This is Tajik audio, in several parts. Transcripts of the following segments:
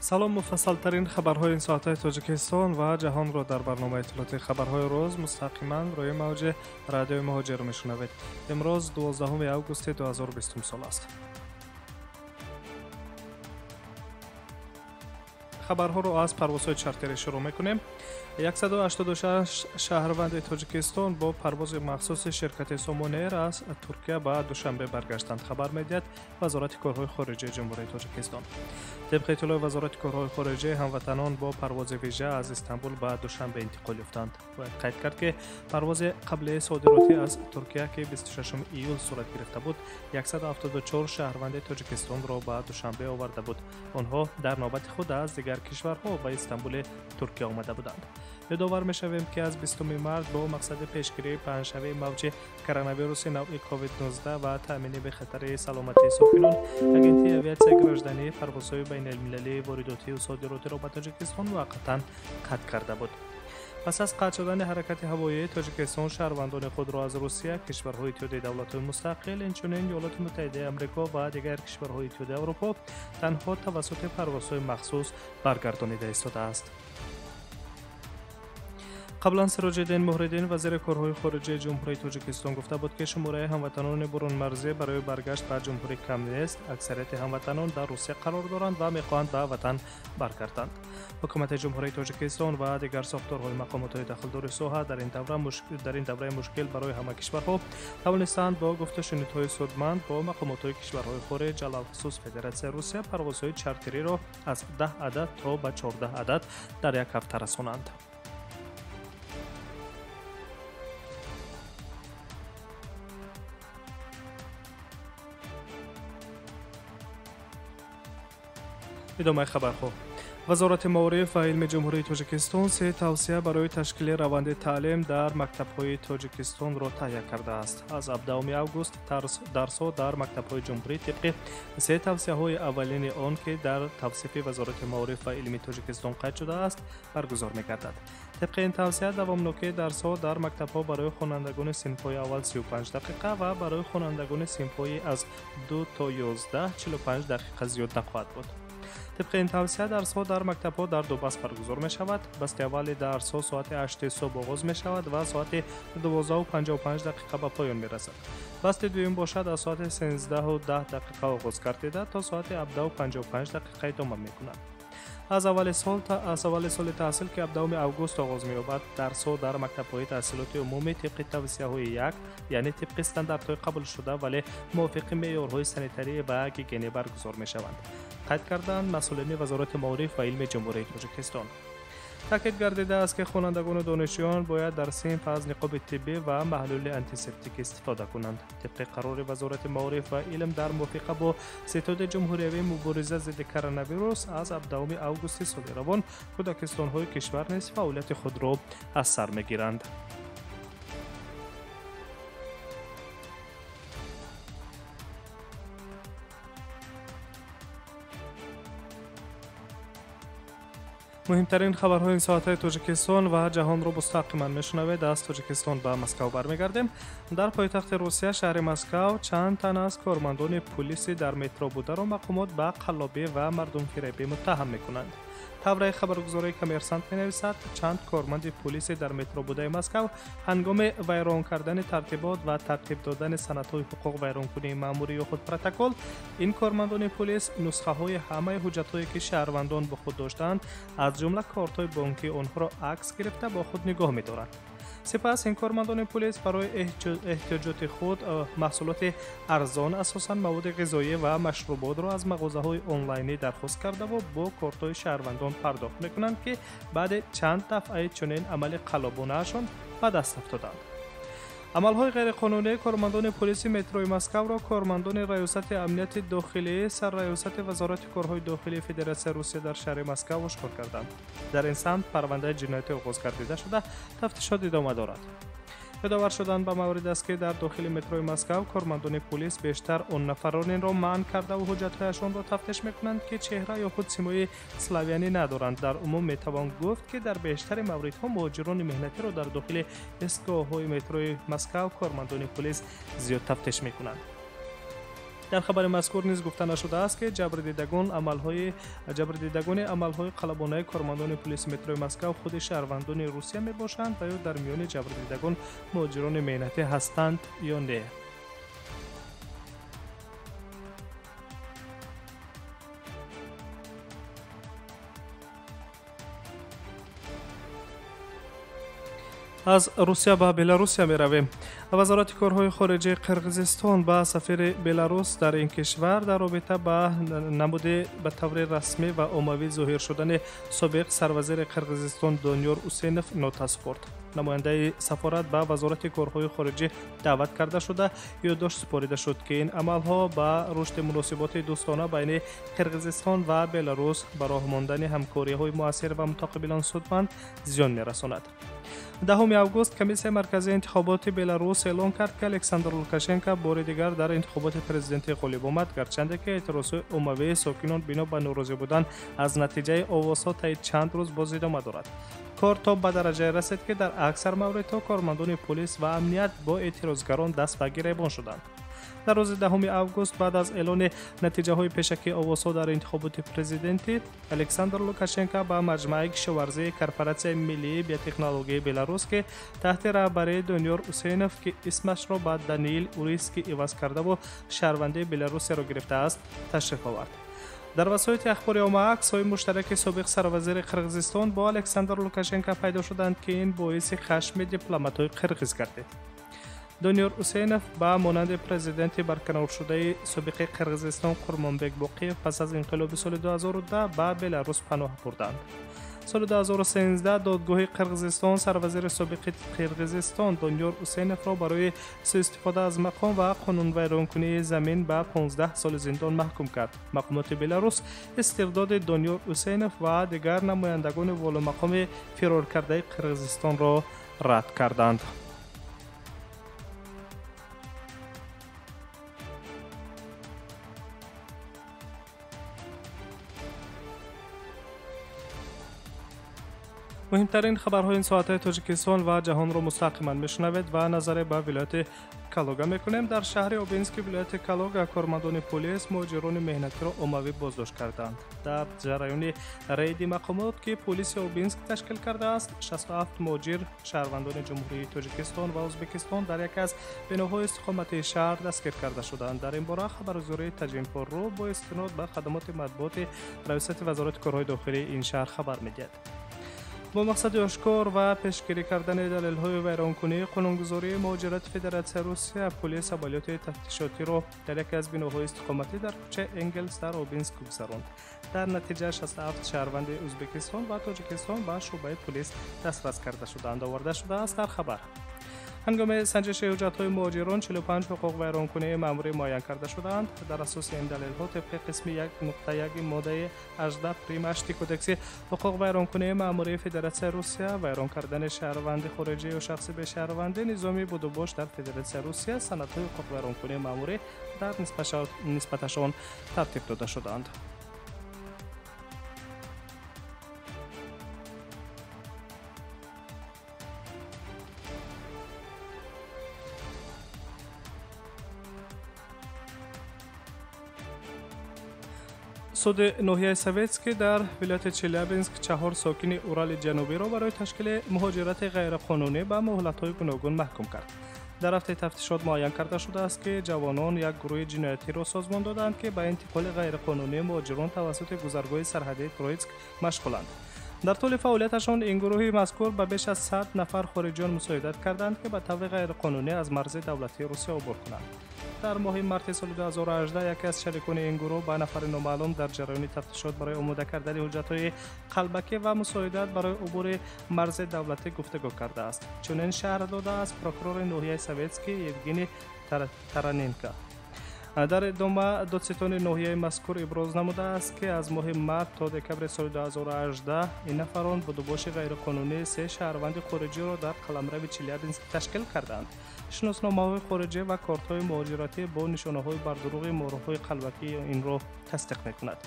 Салом, муфассалтарин хабарҳои ин соатҳои Тоҷикистон ва ҷаҳонро дар барномаи иттилоотии хабарҳои рӯз мустақиман рӯи мавҷи радиои Муҳоҷир мешунавед. Имрӯз 12 августи 2020 сол аст. Хабарҳоро аз парвозҳои чартерӣ шурӯъ мекунем. 186 шаҳрванди Тоҷикистон бо парвози махсуси ширкати Сомон Эйр аз Туркия ба Душанбе баргаштанд, хабар медиҳад Вазорати корҳои хориҷии Ҷумҳурии Тоҷикистон. Тибқи иттилои Вазорати корҳои хориҷӣ, ҳамватанон бо парвози вижа аз Истанбул ба Душанбе интиқол ёфтанд. Бояд қайд кард, ки парвози қаблии содиротӣ аз Туркия, ки 26 июл сурат гирифта буд, 174 шаҳрванди Тоҷикистонро ба Душанбе оварда буд. Онҳо дар навбати худ аз дигар кишварҳо ба Истанбули Туркия омада буданд. Ёдовар мешавем, ки аз 20 март бо мақсади пешгирии паҳншавии мавҷи коронавируси навъи COVID-19 ва таъмини бехатарии саломатии сокинон, Агентии авиатсияи гражданӣ парвозҳои байналмилалии воридотию содиротиро ба Тоҷикистон муваққатан қатъ карда буд. Пас аз қатъ шудани ҳаракати ҳавоии Тоҷикистон, шаҳрвандони худро аз Русия, кишварҳои Иттиҳоди давлатҳои мустақил, инчунин Иёлоти Муттаҳидаи Амрико ва дигар кишварҳои Иттиҳоди Аврупо танҳо тавассути парвозҳои махсус баргардонида истодааст. Қаблан Сироҷиддин Муҳриддин, вазири корҳои хориҷии Ҷумҳурии Тоҷикистон, гуфта буд, ки шумораи ҳамватанони бурунмарзӣ барои баргашт ба ҷумҳурӣ кам нест. Аксарияти ҳамватанон дар Русия қарор доранд ва мехоҳанд ба ватан баргарданд. Ҳукумати Ҷумҳурии Тоҷикистон ва дигар сохторҳои мақомотҳои дахлдори соҳа дар ин давраи мушкил барои ҳама кишварҳо тавонистанд бо гуфтушунидҳои судманд бо мақомотҳои кишварҳои хориҷ, алалхусус Федератсияи Русия, парвозҳои чартериро аз 10 адад то ба 14 адад дар як ҳафта расонанд. Идомаи хабарҳо. Вазорати маориф ва илми Ҷумҳурии Тоҷикистон се тавсия барои ташкили раванди таълим дар мактабҳои Тоҷикистонро таҳия кардааст. Аз 17 август дарсҳо дар мактабҳои ҷумҳурӣ тибқи се тавсияҳои аввалини он, ки дар тавсифи Вазорати маориф ва илми Тоҷикистон қайд шудааст, баргузор мегардад. Тибқи ин тавсия, давомнокии дарсҳо дар мактабҳо барои хонандагони синфҳои аввал 35 дақиқа ва барои хонандагони синфҳои аз 2 то 11 45 дақиқа зиёд нахоҳад буд. Тибқи ин тавсия, дарсҳо дар мактабҳо дар ду баст баргузор мешавад. Басти аввали дарсҳо соати 8 субҳ оғоз мешавад ва соати 12:55 дақиқа ба поён мерасад. Басти дуюм бошад аз соати 13:10 дақиқа оғоз гардида то соати 17:55 дақиқа идома мекунад. Аз аввали соли таҳсил, ки 17 август оғоз меёбад, дарсҳо дар мактабҳои таҳсилоти умумӣ тибқи тавсияҳои як, яъне тибқи стандартҳои қабулшуда, вале мувофиқи меъёрҳои санитарӣ ва гигиенӣ баргузор мешаванд, қайд карданд масъулини Вазорати маориф ва илми Ҷумҳурии Тоҷикистон. Таъкид гардидааст, ки хонандагону донишҷӯён бояд дар синф аз ниқоби тиббӣ ва маҳлули антисептик истифода кунанд. Тибқи қарори Вазорати маориф ва илм дар мувофиқа бо Ситоди ҷумҳуриявии мубориза зидди коронавирус, аз 17 августи соли равон кӯдакистонҳои кишвар низ фаъолияти худро аз сар мегиранд. Муҳимтарин хабарҳои ин соатҳои Тоҷикистон ва ҷаҳонро мустақиман мешунавед. Аз Тоҷикистон ба Москав бармегардем. Дар пойтахти Русия, шаҳри Москав, чанд тан аз кормандони пулиси дар метро бударо мақомот ба қаллобӣ ва мардумфиребӣ муттаҳам мекунанд. Тавраи хабаргузории Коммерсант менависад, чанд корманди пулиси дар метро будаи Москав ҳангоми вайрон кардани тартибот ва тартиб додани санадҳои ҳуқуқ вайронкунии маъмурӣ ё худ протокол, ин кормандони пулис нусхаҳои ҳамаи ҳуҷҷатҳое, ки шаҳрвандон бо худ доштаанд, аз ҷумла кортҳои бонкии онҳоро акс гирифта бо худ нигоҳ медоранд. Сипас ин кормандони пулис барои эҳтиёҷоти худ маҳсулоти арзон, асосан маводи ғизоӣ ва машруботро аз мағозаҳои онлайнӣ дархост кардаву бо кортҳои шаҳрвандон пардохт мекунанд, ки баъди чанд дафъаи чунин амали қаллобонаашон ба даст афтоданд. Амалҳои ғайриқонунии кормандони пулиси метрои Москавро кормандони Раёсати амнияти дохилӣ Сарраёсати Вазорати корҳои дохилии Федератсияи Русия дар шаҳри Москав ошкор карданд. Дар ин самт парвандаи ҷиноятӣ оғоз гардида шуда, тафтишот идома дорад. Ёдовар шудан ба маврид аст, ки дар дохили метрои Москав кормандони пулис бештар он нафаронеро манъ кардаву ҳуҷҷатҳояшонро тафтиш мекунанд, ки чеҳра ё худ симои славянӣ надоранд. Дар умум метавон гуфт, ки дар бештари мавридҳо муҳоҷирони меҳнатиро дар дохили истгоҳҳои метрои Москав кормандони пулис зиёд тафтиш мекунанд. Дар хабари мазкур низ гуфта нашудааст, ки ҷабрдидагони амалҳои қалабонаи кормандони пулиси метрои Москав худи шаҳрвандони Русия мебошанд ва ё дар миёни ҷабрдидагон муҳоҷирони меҳнатӣ ҳастанд ё не. Аз Русия ба Беларусия меравем. Вазорати корҳои хориҷии Қирғизистон ба сафири Беларус дар ин кишвар дар робита ба намуди ба таври расмӣ ва оммавӣ зоҳир шудани собиқ сарвазири Қирғизистон Дониёр Усенов нота супорд. Намояндаи сафорат ба Вазорати корҳои хориҷӣ даъват карда шуда, ёддошт супорида шуд, ки ин амалҳо ба рушди муносиботи дӯстона байни Қирғизистон ва Беларус, ба роҳ мондани ҳамкориҳои муассир ва мутақобилан судманд зиён мерасонад. 10 август Комиссияи марказии интихоботи Беларус эълон кард, ки Александр Лукашенко бори дигар дар интихоботи президентӣ ғолиб омад, гарчанде ки эътирозҳои оммавии сокинон бино ба норозӣ будан аз натиҷаи овозҳо таи чанд рӯз боз идома дорад. Кор то ба дараҷае расид, ки дар аксар мавридҳо кормандони полис ва амният бо эътирозгарон даст ба гиребон шуданд. Дар рӯзи 10 август баъд аз эълони натиҷаҳои пешакии овозҳо дар интихоботи президентӣ, Александр Лукашенко ба маҷмааи кишоварзии корпоратсияи миллии биотехнологияи Беларус, ки таҳти раҳбарии Дониёр Усенов, ки исмашро ба Даниил Урийский иваз кардаву шаҳрвандии Беларусияро гирифтааст, ташриф овард. Дар васоити ахбори омма аксҳои муштараки собиқ сарвазири Қирғизистон бо Александр Лукашенко пайдо шуданд, ки ин боиси хашми дипломатҳои қирғиз гардид. Дониёр Усенов ба монанди президенти барканоршудаи собиқи Қирғизистон Қурмонбек Боқиев пас аз инқилоби соли 2010 ба Беларус паноҳ бурданд. Соли 2013 додгоҳи Қирғизистон сарвазири собиқи Қирғизистон Дониёр Усеновро барои суистифода аз мақом ва қонунвайронкунии замин ба 15 соли зиндон маҳкум кард. Мақомоти Беларус истирдоди Дониёр Усенов ва дигар намояндагони воломақоми фироркардаи Қирғизистонро рад карданд. Муҳимтарин хабарҳои ин соатаи Тоҷикистон ва ҷаҳонро мустақиман мешунавед ва назаре ба вилояти Калуга мекунем. Дар шаҳри Обински вилояти Калуга кормандони полис муҳоҷирони меҳнатиро оммавӣ боздошт карданд. Дар ҷараёни рейди мақомот, ки полиси Обинск ташкил кардааст, 67 муҳоҷир, шаҳрвандони Ҷумҳурии Тоҷикистон ва Ӯзбекистон дар яке аз биноҳои истиқоматии шаҳр дастгир карда шуданд. Дар ин бора хабаргузории Таҷинфорру бо истинод ба хадамоти матбуоти Раёсати Вазорати корҳои дохилии ин шаҳр хабар медиҳад. Бо мақсади ошкор ва пешгирӣ кардани далелҳои вайронкунии қонунгузории муҳоҷирати Федератсияи Русия, полис амалиёти тафтишотиро дар яке аз биноҳои истиқоматӣ дар кӯчаи Энгелс дар Обинск гузаронд. Дар натиҷа 67 шаҳрванди Ӯзбекистон ва Тоҷикистон ба шӯъбаи полис дастрас карда шуданд, оварда шудааст дар хабар. Ҳангоми санҷиши ҳуҷҷатҳои муҳоҷирон 45 ҳуқуқвайронкунии маъмурӣ муайян карда шудаанд. Дар асоси ин далелҳо тибқи қисми 1.1 моддаи 18 прим 8 кодекси ҳуқуқвайронкунии маъмурии Федератсияи Русия, вайрон кардани шаҳрванди хориҷӣ ё шахси бешаҳрвандӣ низоми будубош дар Федератсияи Русия, санадҳои ҳуқуқвайронкунии маъмурӣ дар нисбаташон тартиб дода шудаанд. Суди ноҳияи Советский дар вилояти Челябинск 4 сокини Урали Ҷанубиро барои ташкили муҳоҷирати ғайриқонунӣ ба муҳлатҳои гуногун маҳкум кард. Дар рафти тафтишот муайян карда шудааст, ки ҷавонон як гурӯҳи ҷиноятиро созмон доданд, ки ба интиқоли ғайриқонунии муҳоҷирон тавассути гузаргоҳи сарҳадии Троитск машғуланд. Дар тӯли фаъолияташон ин гурӯҳи мазкур ба беш аз 100 нафар хориҷиён мусоидат карданд, ки ба таври ғайриқонунӣ аз марзи давлатии Русия убур кунанд. Дар моҳи марти соли 2018 яке аз шарикони ин гурӯҳ ба нафари номаълум дар ҷараёни тафтишот барои омода кардани ҳуҷҷатҳои қалбакӣ ва мусоидат барои убури марзи давлатӣ гуфтугӯ кардааст. Чунин шарҳ додааст прокурори ноҳияи Советский Евгений Тараненко. Дар идома додситони ноҳияи мазкур иброз намудааст, ки аз моҳи март то декабри соли 2018 ин нафарон будубоши ғайриқонунии 3 шаҳрванди хориҷиро дар қаламрави Челябинск ташкил карданд. Шиносномаҳои хориҷӣ ва кортҳои муҳоҷиратӣ бо нишонаҳои бардурӯғи муҳрҳои қалбакӣ инро тасдиқ мекунад.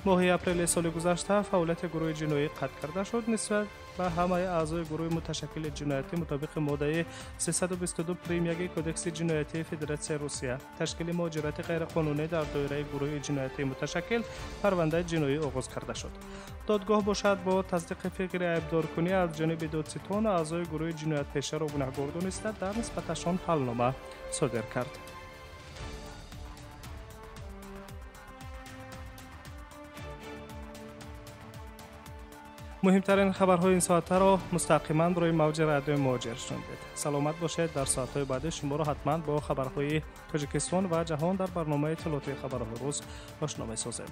Моҳи апрели соли гузашта фаъолияти гурӯҳи ҷиноӣ қатъ карда шуд. Нисбат ба ҳамаи аъзои гурӯҳи муташаккили ҷиноятӣ мутобиқи моддаи 322 прим 1 Кодекси ҷиноятии Федератсияи Русия ташкили муҳоҷирати ғайриқонунӣ дар доираи гурӯҳи ҷиноятии муташаккил парвандаи ҷиноӣ оғоз карда шуд. Додгоҳ бошад бо тасдиқи фикри айбдоркунӣ аз ҷониби додситон аъзои гурӯҳи ҷиноятпешаро гунаҳгор дониста дар нисбаташон ҳалнома содир кард. Муҳимтарин хабарҳои ин соатаро мустақиман рӯи мавҷи радиои Муҳоҷир шунидед. Саломат бошед. Дар соатҳои баъдӣ шуморо ҳатман бо хабарҳои Тоҷикистон ва ҷаҳон дар барномаи иттилоотии хабарҳои рӯз ошно месозем.